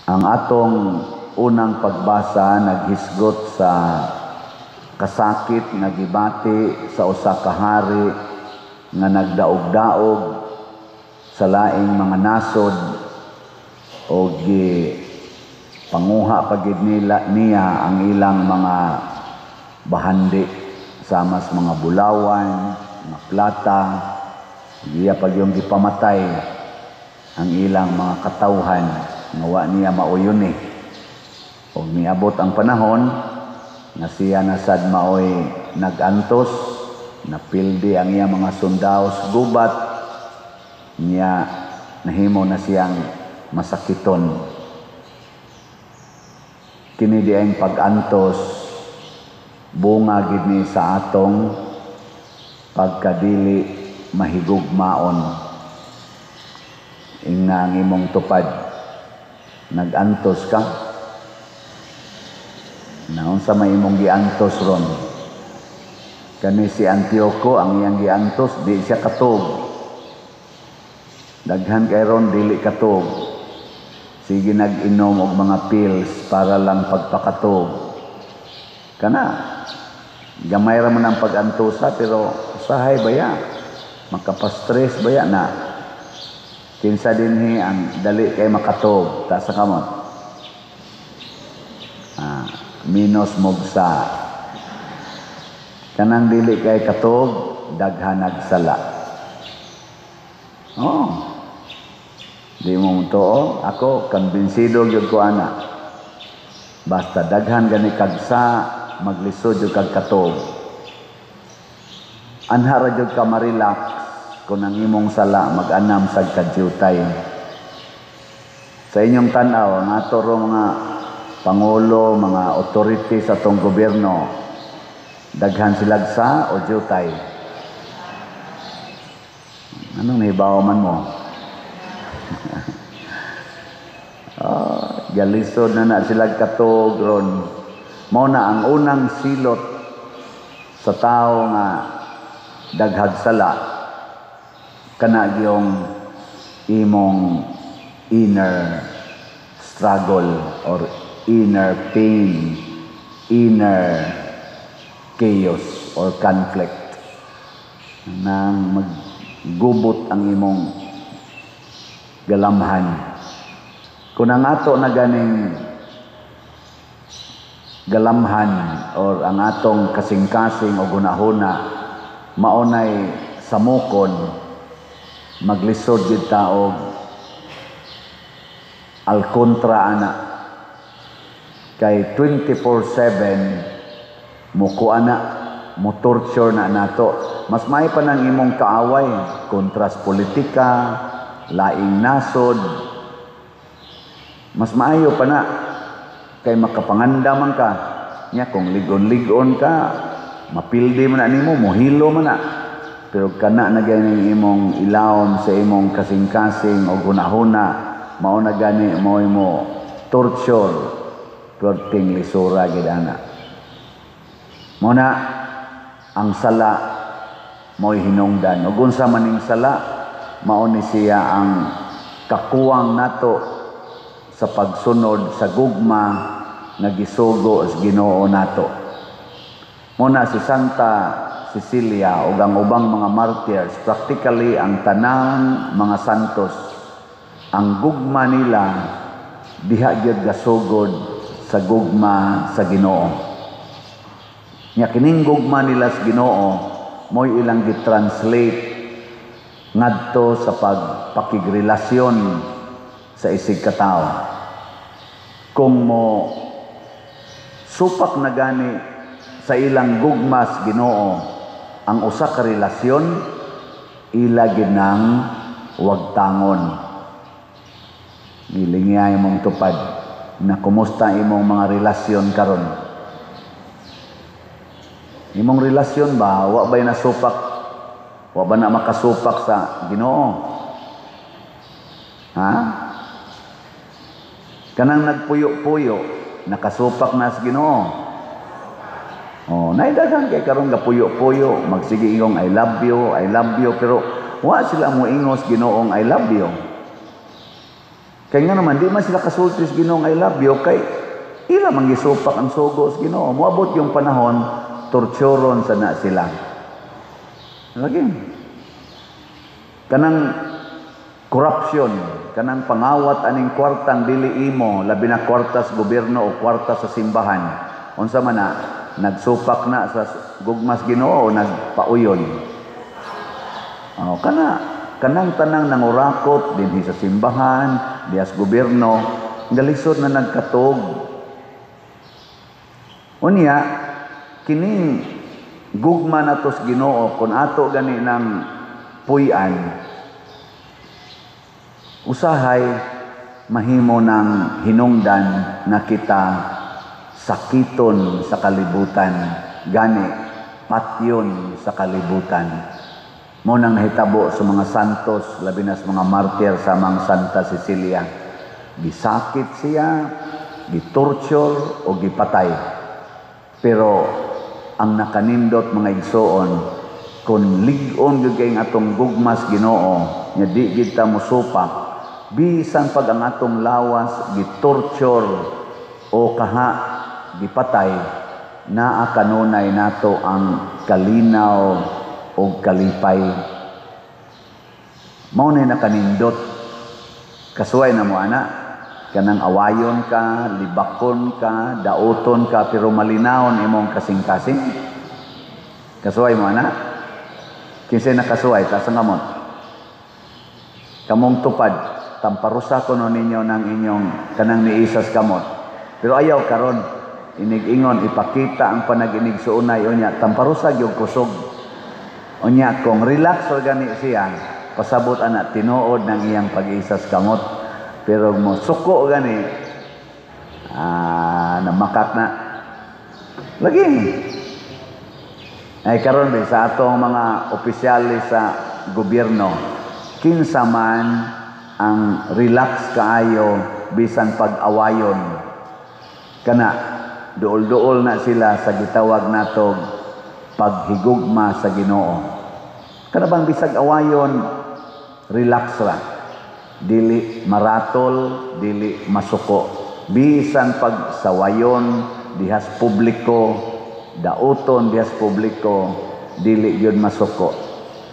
Ang atong unang pagbasa naghisgot sa kasakit nga gibati sa usa ka hari nga nagdaog-daog sa laing mga nasod o gi panguha pa gid nila niya ang ilang mga bahandi sama sa mga bulawan, mga plata, iya pag yung gipamatay ang ilang mga katawhan nga wa niya mauyon eh. Og niabot ang panahon nga siya na sad maoy nag-antos, napildi ang iya mga sundao sa gubat, niya nahimo na siyang masakiton. Kini di ang pag-antos, bunga gid ni sa atong pagkadili mahigugmaon. Ingna ang imong tupad, nag-antos ka? Naunsa may imong giantos ron? Kani si Antioco, ang iyang giantos, di siya katog. Daghan kay ron dili katog. Sige nag-inom og mga pills para lang pagpakatog. Kana gamay ra man ang pag-antosa, pero usahay baya makapastress baya na. Kinsa dinhi ang dali kay makatog? Taas sa kamot. Minus mugsa. Kanang dili kay katog, daghan nagsala. Oh. Di mo mutuo, ako kumbinsido gyud ko ana. Basta daghan gani kag sa, maglisod jud kag katog. Anha ra jud ka ma-relax kung ang imong sala mag-anam sa kadyutay. Sa inyong tan-aw, ang ato ro mga pangulo, mga authority sa atong gobyerno, daghan silag sa o jutay? Anong nahibaw man mo? Oh, galisod na na sila katog ron. Mao na ang unang silot sa tao nga daghag sala, kana gyung imong inner struggle or inner pain, inner chaos or conflict, nang maggubot ang imong galamhan. Kung ang ato na ganing galamhan or ang atong kasing-kasing o gunahuna maunay samukon, maglisod gid ta og alkontra ana, kay 24/7 mukuha na, mo torture na nato. Mas may pa nang imong kaaway kontras politika, laing nasod, mas maayo pa na kay makapanganda man ka nya. Kung ligon-ligon ka, mapildi man na nimo, mohilo man na. Pero kana na gani imong ilawom sa imong kasing-kasing o gunahuna, mao na gani mo imo torture, perting lisura gid ana. Mo na ang sala mo'y hinungdan. Ug unsa maning sala? Mao ni siya ang kakuwang nato sa pagsunod sa gugma nga gisugo sa Ginoo nato. Mo na si Santa Cecilia ug ang ubang mga martyrs, practically ang tanang mga santos, ang gugma nila diha gyud gasugod sa gugma sa Ginoo. Nya kining gugma nila sa Ginoo mo'y ilang gi-translate ngadto sa pagpakigrelasyon sa isig katawo. Kung mo supak na gani sa ilang gugma sa Ginoo ang usa ka relasyon, ila gid nang wagtangon. Gilingya imong tupad na kumusta imong mga relasyon karon. Imong relasyon ba, wa ba'y nasupak? Wa ba na makasupak sa Ginoo? Ha? Kanang nagpuyo-puyo, nakasupak na sa Ginoo? Oh, naidaghan kay karon gapuyo-puyo, magsige ingong "I love you, I love you," pero wa sila mo ingos Ginoong "I love you." Kay nga naman, di man sila kasulti sa Ginoo, "I love you," kay ila man gisupak ang sugo sa Ginoo. Moabot yung panahon, torturon sa na sila. Lagi. Kanang corruption, kanang pangawat aning kwartang dili imo, labi na kwarta sa gobyerno o kwarta sa simbahan. Unsa man na, nagsupak na sa gugmas Ginoo o nagpauyon? Oh, kana kanang tanang nangurakot dinhi sa simbahan, dihas gobyerno, galisod na nagkatog. Unya, kining gugma nato sa Ginoo, kung ato gani ng puy-an, usahay mahimo ng hinungdan na kita sakiton sa kalibutan, gani patyon sa kalibutan. Mo nang nahitabo sa mga santos, labi na sa mga martyr sa mga Santa Cecilia. Gisakit siya, gitorture o gipatay. Pero ang nakanindot, mga igsoon, kung lig-on gyud kay atong gugmas Ginoo, nya di gid ta mosupak, bisan pag ang atong lawas gitorture o kaha gipatay, naa kanunay nato ang kalinaw o kalipay. Mao na nakanindot. Kasuway na mo ana, kanang awayon ka, libakon ka, dauton ka, pero malinawon imong kasing-kasing. Kasuway mo ana? Kinsay nakasuway, taas ang kamot. Kamong tupad, tamparusa ko no ninyo ng inyong kanang niisas kamot. Pero ayaw karon, inig-ingon, ipakita ang panaginig suunay unya, tamparusa gyud kusog. Unya kung relax or gani siya, pasabot ana tinuod ng iyang pag-isas kamot. Pero mo suko gani, namakak na. Lagi. Ay karon ba sa atong mga opisyalis sa gobyerno, kinsa man ang relax kaayo bisan pag-awayon? Kana duol-duol na sila sa gitawag nato paghigugma sa Ginoo. Kana bang bisag awayon, relax ra. Dili maratol, dili masuko. Bisan pag sawayon dihas publiko, dauton dihas publiko, dili gyud masuko.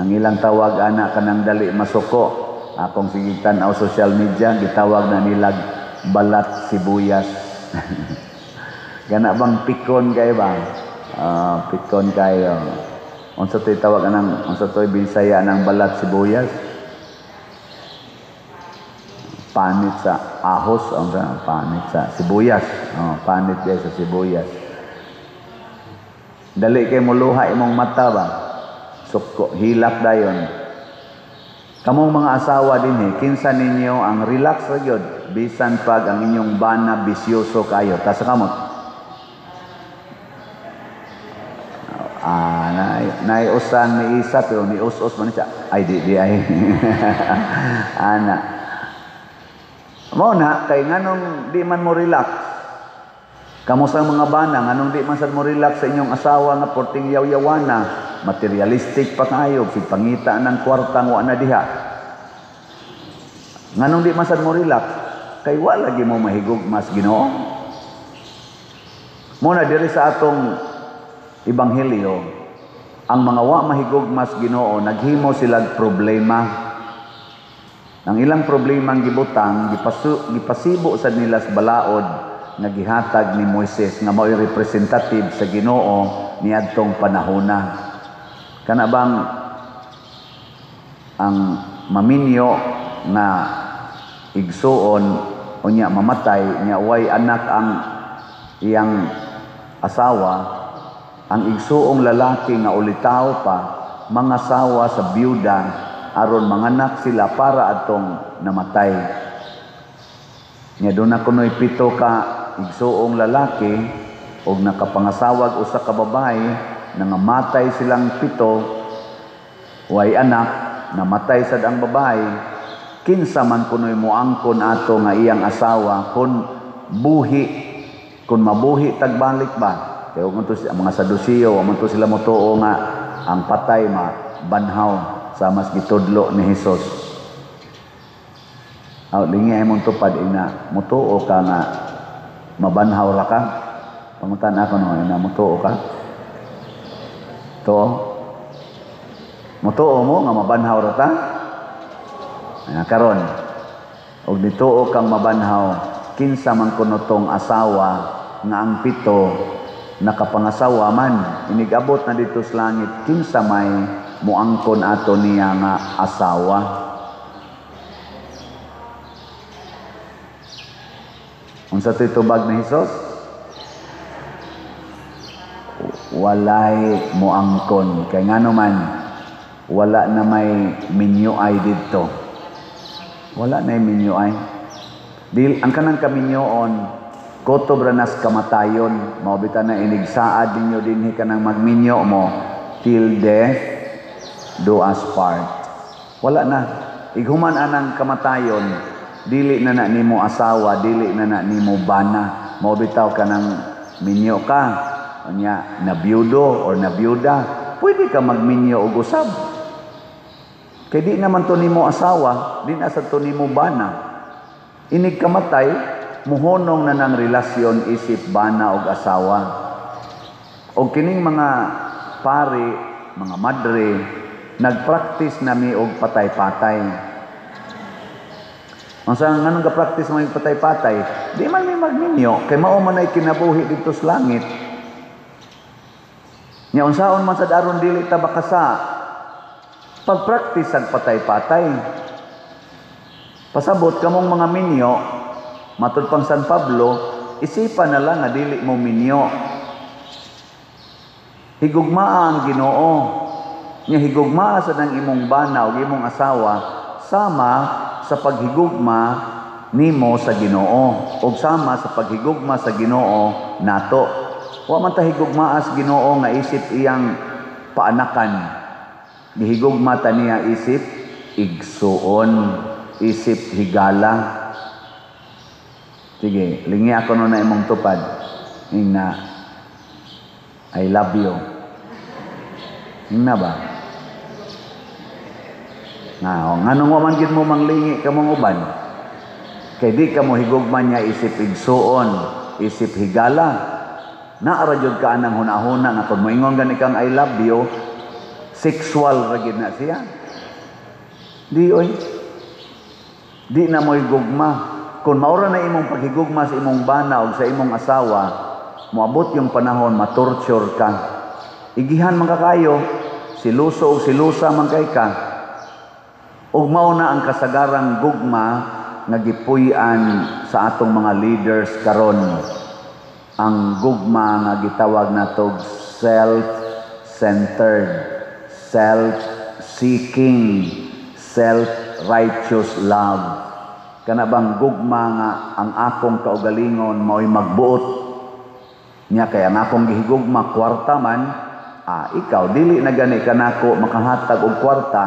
Ang ilang tawag ana kanang dali masuko, akong sige tan-aw social media, gitawag na nilag balat sibuyas. Gana bang pikon kay ba? Pikon kayo. Unsa to'y tawag anang, unsa to'y Bisaya ng balat sibuyas? Panit sa ahos, unsa panit sa sibuyas. Oh, panit kay sa sibuyas. Dali kay muluha imong mata ba? Suko, hilak dayon. Kamong mga asawa dinhi, kinsa ninyo ang relax ra gyud bisan pag ang inyong bana bisyoso kayo? Tas kamot. Naiusan ni isa pero ni us-us man siya. Ay di di ay. Ana. Mo na kay nganong di man mo relax? Kamo sa mga bana, nganong di man sad mo relax sa inyong asawa nga porting yaw-yawana, materialistic pa kayo, sig pangita ng kwarta wa na diha. Nganong di man sad mo relax? Kay wa lagi mo mahigugmas Ginoo. Mo na diri sa atong ebanghelyo, ang mga wa mahigugmas Ginoo naghimo silag problema. Ang ilang problema ang gibutang, gipasibo sa nila sa balaod nga gihatag ni Moises nga mao'y representative sa Ginoo niadtong panahona. Kana bang ang maminyo nga igsuon unya mamatay nya way anak ang iyang asawa, ang igsuong lalaki nga ulitaw pa mangasawa sa byuda aron manganak sila para atong namatay. Nya doon na kunoy 7 ka igsuong lalaki og nakapangasawag usa ka babae, nangamatay silang 7, way anak, namatay sad ang babae. Kinsa man kunoy moangkon ato nga iyang asawa kun buhi, kun mabuhi tagbalik ba? Kay ug to mga Saduceo, wa man to sila motuo nga ang patay ma banhaw sa mas gitudlo ni Hesus. Aw, lingi ay mong tupad ina, mutuo ka nga mabanhaw ra ka. Pangutan ako no, ina mutuo ka. To. Mutuo mo nga mabanhaw ra ta? Ay, karon. Og nituo kang mabanhaw, kinsa man kuno tong asawa nga ang pito nakapangasawa man, inigabot na dito sa langit, kinsa may muangkon ato niya nga asawa? Unsa to'y tubag ni Hesus? Walay muangkon. Kay ngano man, wala na may minyo ay didto. Wala na may minyo ay. Dil, ang kanang kaminyoon, kotob ra nas kamatayon. Mao bitaw na inigsaad ninyo dinhi kanang magminyo mo, till death do us part. Wala na. Ighuman anang kamatayon, dili na na nimo asawa, dili na na nimo bana. Mao bitaw kanang minyo ka, unya nabiyudo or nabiyuda, pwede ka magminyo og usab. Kay di naman to nimo asawa, di na sa to nimo bana. Inig kamatay, muhonong na ng relasyon isip bana og asawa. Og kining mga pari, mga madre, nagpractice nami og patay-patay. Unsa nganong ga-practice mo yung patay-patay? Di man mi magminyo kay mao man ay kinabuhi didto sa langit. Nya unsaon man sad aron dili ta bakasa? Pag-practice ang patay-patay. Pasabot kamong mga minyo, matud pang San Pablo, isipan na lang nga dili mo minyo. Higugmaa ang Ginoo. Nya higugmaa sad ang imong bana o imong asawa sama sa paghigugma nimo sa Ginoo ug sama sa paghigugma sa Ginoo nato. Wa man ta higugmaa sa Ginoo nga isip iyang paanakan. Gihigugma ta niya isip igsuon, isip higala. Sige, lingi ako nun na imong tupad. Ingna, I love you. Ingna ba? Nga, o, nganong wa man gid mo manglingi kamong uban? Kay di ka mo higugma niya isip igsuon, isip higala. Naara jud ka anang hunahuna nga kung moingon gani kang I love you, sexual ra gid na siya. Di oy. Di na mo higugma. Kung maura na imong paghigugma sa imong bana o sa imong asawa, moabot yung panahon matorture ka. Igihan man ka kayo, siluso o silusa man kay ka. Ug mao na ang kasagarang gugma nga gipuy-an sa atong mga leaders karon. Ang gugma nga gitawag natog self-centered, self-seeking, self-righteous love. Kana bang gugma nga ang akong kaugalingon mao'y magbuot niya kay ang akong gihigugma kwarta man, ikaw dili na gani kanako makahatag og kwarta,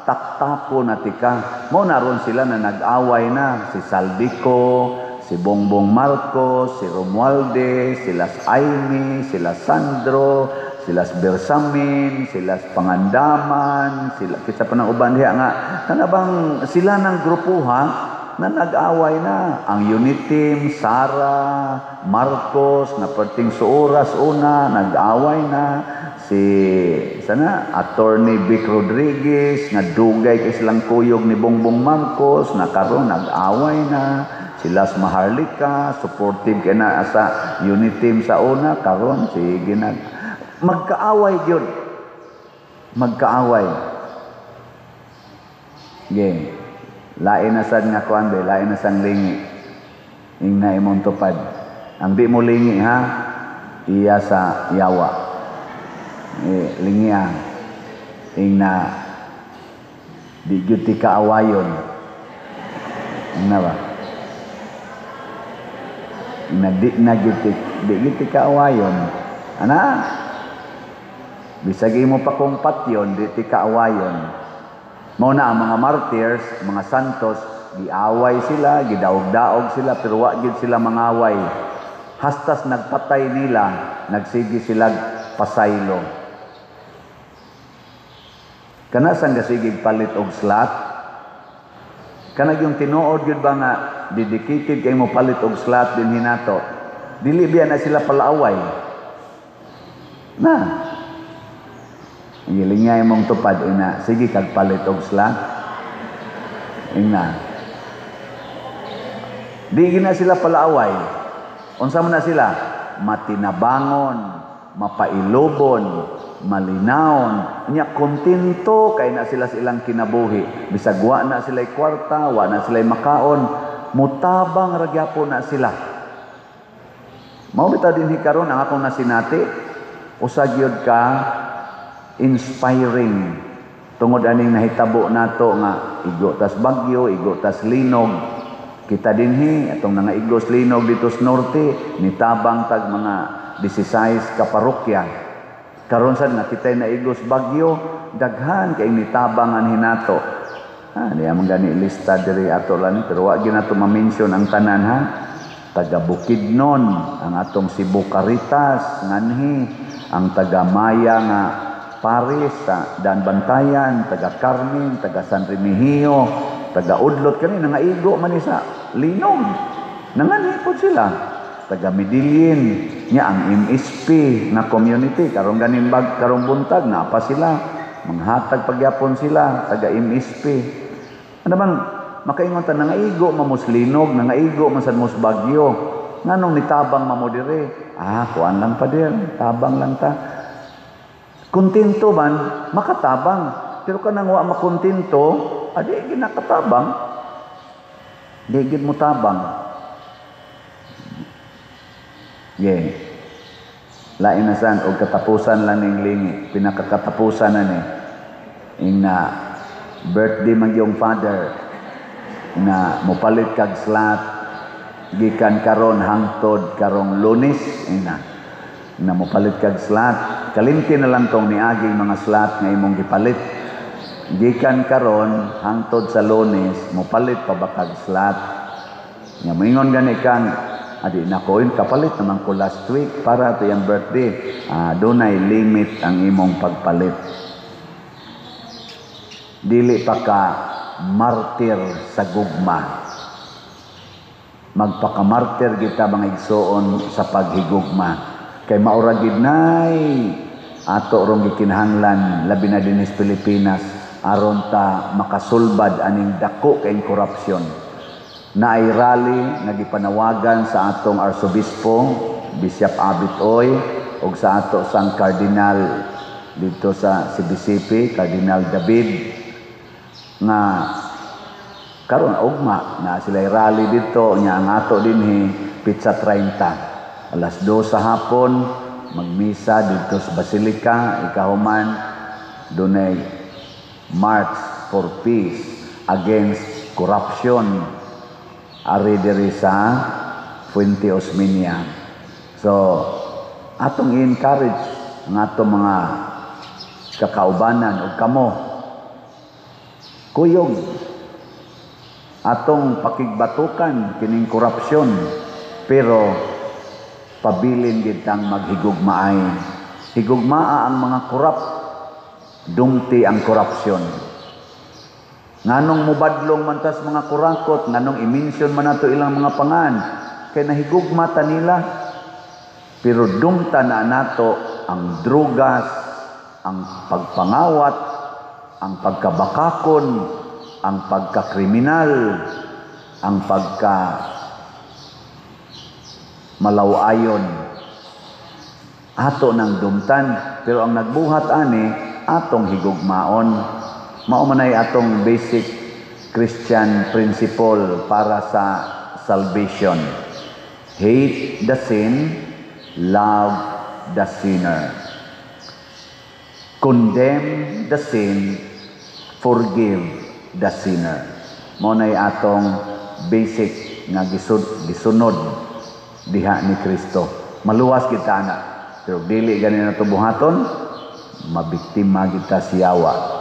taktako na tika. Mao na ron sila na nag-away na, si Saldico, si Bongbong Marcos, si Romualdez, sila Aimee, sila Sandro, sila Bersamin, sila Pangandaman, sila kisa pa ng uban diha nga kana bang sila ng grupo ha na nag-away na. Ang Uniteam, Sara, Marcos, na perting suoras una, nag-away na. Si sana Attorney Vic Rodriguez nga dugay kay silang kuyog ni Bongbong Marcos, na karon nag-away na. Sila sa Maharlika, supportive kay na sa Uniteam sa una, karon sige na magkaaway gyud. Magkaaway. Ge. Lain na sad nga kuan be, lain na sang lingi. Ingna imong tupad. Ang di mo lingi ha, iya sa yawa. Lingi ha. Ingna di gyud ti kaawayon. Ingna ba? Ingna di na gyud ti, di gyud ti kaawayon. Ana? Bisag imo pa kung patyon, di ti kaawayon. Mao na ang mga martyrs, mga santos, giaway sila, gidaog-daog sila, pero wa gyud sila mangaway. Hastas nagpatay nila, nagsige sila pasaylo. Kana sang gasigig palit og slot? Kanang yung tinuod gyud ba nga dedicated kay mo palit og slot dinhi nato. Dili biya na sila palaaway. Na. Gilingay mong tupad ina, sige kag palit og slot. Ina. Di gina sila palaaway. Unsa man na sila? Matinabangon, mapailobon, malinawon, nya kontento kay na sila sa ilang kinabuhi. Bisag wa na sila kwarta, wa na sila makaon, mutabang ra gyapon na sila. Mao bitaw dinhi karon ang akong nasinati, usa gyud ka inspiring tungod aning nahitabo nato nga igo tas bagyo, igo tas linog. Kita dinhi atong nangaigos linog dito sa norte, nitabang tag mga 16 ka parokya. Karon sad nga kitay naigos bagyo, daghan kay nitabang anhi nato. Ha, di man gani lista diri ato lang, pero wa gyud nato ma-mention ang tanan ha. Taga Bukidnon, ang atong Cebu Caritas nganhi, ang taga Maya nga Paris sa Dan Bantayan, taga Carmen, taga San Remigio, taga Udlot kani nangaigo man ni sa linog. Nanganhi pod sila. Taga Medellin, nya ang MSP nga community karong ganin bag karong buntag na pa sila, manghatag pagyapon sila taga MSP. Ano bang makaingon ta nangaigo mamos linog, nangaigo man sad mos bagyo. Nganong nitabang mamo dire? Ah, kuan lang pa dir, tabang lang ta. Kontento man, makatabang. Pero kanang wa makontento, adi ginakatabang. Di gid mo tabang. Yeah. Lain na san og katapusan lang ning lingi, pinakakatapusan na ni. Ing na birthday man yung father na mopalit kag slot gikan karon hangtod karong Lunes, ina na mopalit kag slot, kalimti na lang tong niaging mga slot nga imong gipalit gikan karon hangtod sa Lunes, mopalit pa ba kag slot? Nga moingon gani kang adi na ko kapalit naman ko last week para to yung birthday. Ah, dunay limit ang imong pagpalit. Dili pa ka martir sa gugma. Magpakamartir kita, mga igsoon, sa paghigugma. Kay maura gid nay ato rong gikinahanglan, labi na dinhi sa Pilipinas, aron ta makasulbad aning dako kay korupsyon. Naay rally nga gipanawagan sa atong Arsobispo Bishop Abit Oy ug sa ato sang Cardinal dito sa CBCP, Cardinal David, nga karon ugma na sila rally dito. Nya ang ato dinhi pizza 30 alas 2 sa hapon magmisa dito sa Basilica, ikahuman dunay March for Peace against Corruption ari diri sa Fuente Osmeña. So atong i-encourage ang atong mga kakaubanan ug kamo, kuyog atong pakigbatukan kining korupsyon, pero pabilin gid tang maghigugmaay. Higugmaa ang mga korap, dumti ang korupsyon. Nganong mubadlong man tas mga kurakot, nganong i-mention man nato ilang mga pangan, kay nahigugma ta nila. Pero dumta na nato ang drugas, ang pagpangawat, ang pagkabakakon, ang pagkakriminal, ang pagka malawayon. Ato nang dumtan, pero ang nagbuhat ani atong higugmaon. Mao man ay atong basic Christian principle para sa salvation. Hate the sin, love the sinner. Condemn the sin, forgive the sinner. Mao nay atong basic nga gisunod diha ni Kristo. Maluwas kita ana, pero dili gani nato buhaton, mabiktima kita siyawa.